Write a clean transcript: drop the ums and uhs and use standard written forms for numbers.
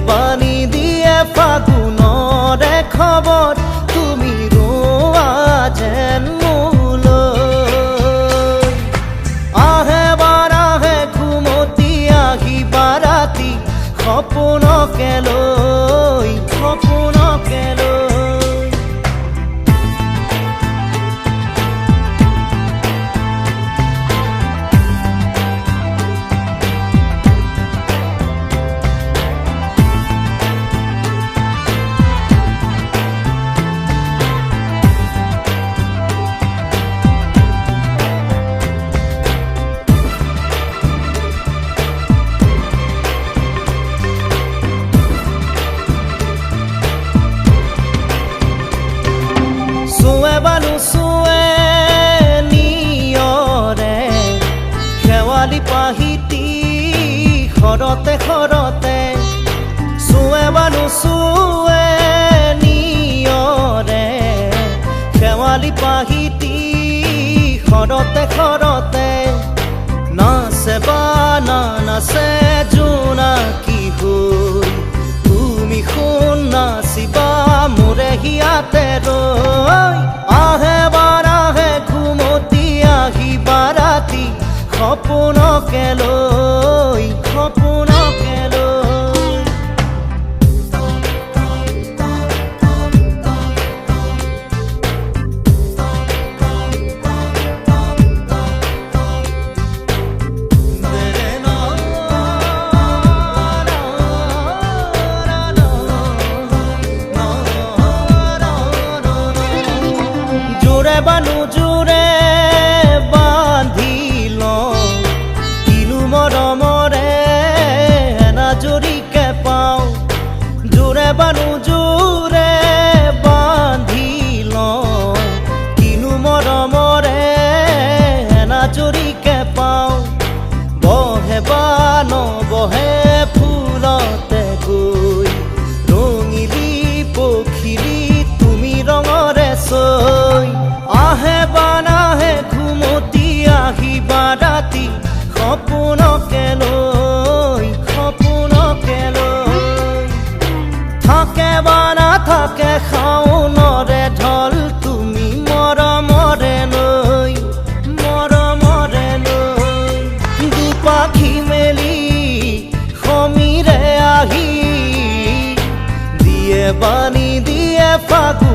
বাণী দিয়ে ফাগুনৰে খবৰ তুমি ৰোৱা যেন মোলৈ। আহে বাৰাহে ঘুমতি আহিবা ৰাতি সপোনকে লৈ, সপোনকে লৈ। চুৱে বানু চুৱে নিয়ৰে শেৱালি পাহিতি শৰতে শৰতে। চুৱে বানু চুৱে নিয়ৰে শেৱালি পাহিতি শৰতে শৰতে। নাচে বা নাচে জোনাকী হৈ তুমি সোণ নাচিবা মোৰে হিয়াতে ৰৈ। আহে বাৰাহে ঘুমতি আহিবা ৰাতি সপোনকে লৈ, সপোনকে লৈ। জোৰে বানু জোৰে বান্ধিল কিনো মৰমৰে এনাজৰীকে পাওঁ। জোৰে বানু জোৰে বান্ধিল কিনো মৰমৰে এনাজৰীকে পাওঁ। বহে বা নবহে ফুলতে গৈ ৰঙিলী পখিলি তুমি ৰঙৰে চৈ। আহে বা নাহে ঘুমতি আহিবা ৰাতি সপোনকে লৈ, সপোনকে লৈ। থাকে বা নাথাকে শাওনৰে ঢল তুমি মৰমৰে নৈ, মৰমৰে নৈ। দুপাখি মেলি সমীৰে আহি দিয়ে বাণী দিয়ে ফাগুন।